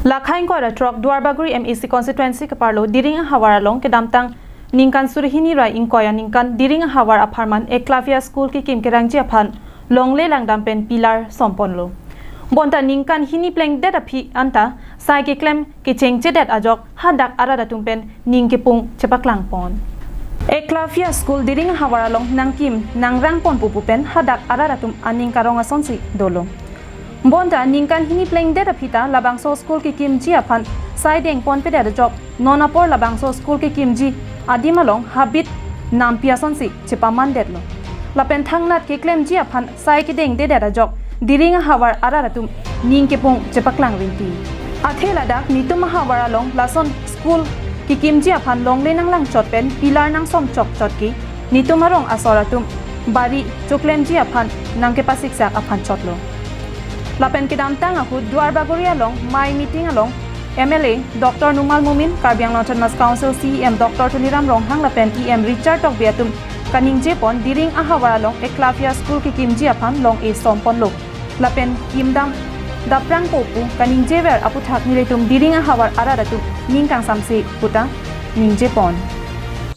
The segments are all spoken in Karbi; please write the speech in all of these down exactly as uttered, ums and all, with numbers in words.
Lakha ingkoi ra throk Duarbagori M A C constituency keparlo Diring ahavar along kedamtang ningkan suri hini ra ingkoi aningkan Diring ahavar apharman Eklavya School kekim kerangji aphan longle langdam pen pillar somponlo. Bonta ningkan hini plengdet aphi anta sai keklem kechengchedet ajok hadak arat atum pen ning kepung chepaklangpon. Eklavya School Diring ahavar along nangkim nangrangpon pupu pen hadak arat atum aning karong asonsi dolo. Bonta ningkan hini plengdet aphi ta labangso school kekimji aphan sai dengponpedet ajok non apor labangso school kekimji adim along habit nampi asonsi chepamandetlo. Lapen thangnat keklemji aphan sai kedengdedet ajok Diring ahavar arat atum ning kepung chepaklang rinti. Athe ladak nitum ahavar along lason school kekimji aphan longle nanglangchot pen pillar nangsomchokchot ke nitum arong asor atum bari choklemji aphan nangkepasiksak aphan chotlo. Lapen kedamtang ahut Duarbagori along mai meeting along M L A Doctor Numal Momin, Karbi Anglong Autonomous Council C E M Doctor Tuliram Ronghang lapen E M Richard Tokbi atum kaningjepon Diring ahavar along Eklavya School kekimji aphan longle somponlo. Lapen kimdam daprangpo pu kaningjever aputhak nelitum Diring ahavar arat atum ning kangsamse puta ningjepon.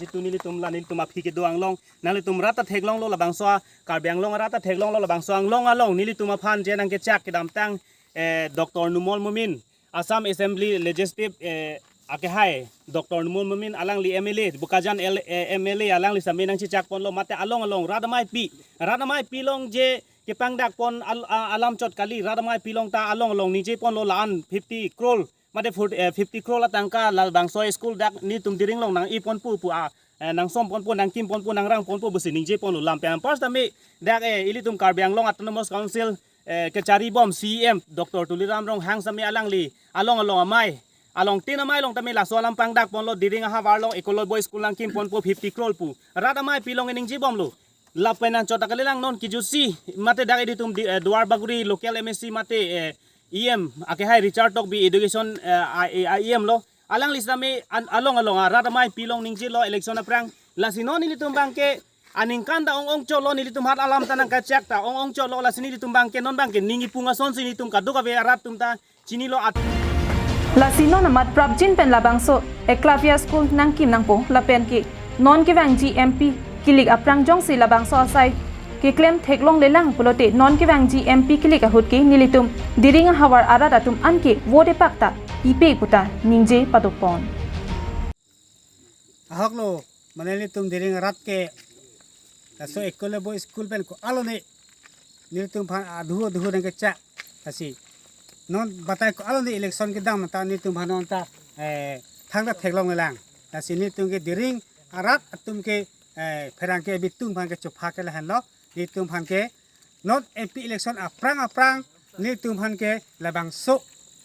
Jitu nelitum la nelitum aphi kedo anglong, nanglitum rat ta theklonglo labangso a Karbi Anglong arat ta theklonglo labangso anglong along nelitum aphan je nangkechak kedamtang, eh, Doctor Numal Momin, Assam Assembly Legislative, eh, akehai Doctor Numal Momin alangli M L A, Bokajan L-, eh, M L A alangli sitame nangchechakponlo mate along along rat amaipi, rat amaipi along je kepangdakpon al-, a-, alamchot kali, rat amaipi along ta along along ningjeponlo la-an fifty crore mate forty, eh, fifty crore atangka labangso school dak nitum Diring along nang-iponpo pu a, eh, nangsomponpo, nangkimponpo, nangrangponpo pusi ningjeponlo. Lapen anpar sitame dak, eh, ilitum Karbi Anglong Autonomous Council, eh, kecharibom C E M Doctor Tuliram Ronghang sitame alangli along along amai, along tin amai along tame laso alam pangdakponlo, Diring ahavar along Eklavya School nangkimponpo fifty crore pu. Rat amaipi along ningjebomlo. Lapen anchot ta kalilang non kijutsi mate dak ilitum di, eh, Duarbagori local M A C mate, eh, E M akehai Richard Tokbi education, eh, I-, I-, E M lo. Alangli sitame an-, along along a rat amaipi along ningjelo election aphrang. Lasi non nelitum abangke aningkan ta ong-ong chotlo, nelitum hat alam ta nangkachak ta ong-ong chotlo, lasi nelitum abangke non abangke ning kepung asonsi nelitum kadokave arat atum ta chinilo at. Lasi non amat prapjin pen labangso Eklavya School nangkim nangpo lapen ke non kevangji M P kilik aphrang jongsi labangso asai keklem theklonglelang pulote non kevangji M P kilik ahut ke nelitum Diring ahavar arat atum anke vote epak ta pipe puta ningje padopon. Ahoklo, mane nelitum Diring arat ke laso Eklavya School pen ko-an lone nelitum aphan adhu adhu nangkechak. Lasi non batai ko-an lone election kedam ta nelitum aphan non ta, eh, thangta theklonglelang. Lasi nelitum ke Diring arat atum ke, eh, pherangke bitung aphan ke chopha ke lahenlo, nelitum aphan ke non M P election aphrang aphrang nelitum aphan ke labangso,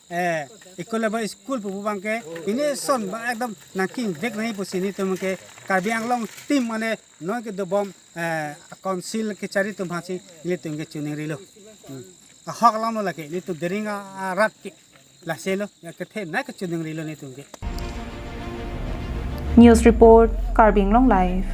eh, Eklavya School pupu abangke pine son ba ekdom nangkimvek nangji pusi nelitum ke Karbi Anglong team mane non kedobom, eh, council kechari atum aphansi nelitum ke choningrilo. Hmm. Ahok alamlo lake nelitum Diring a, arat ke laselo, ya kethenei ke choningrilo nelitum ke. News report, Karbi Anglong Live.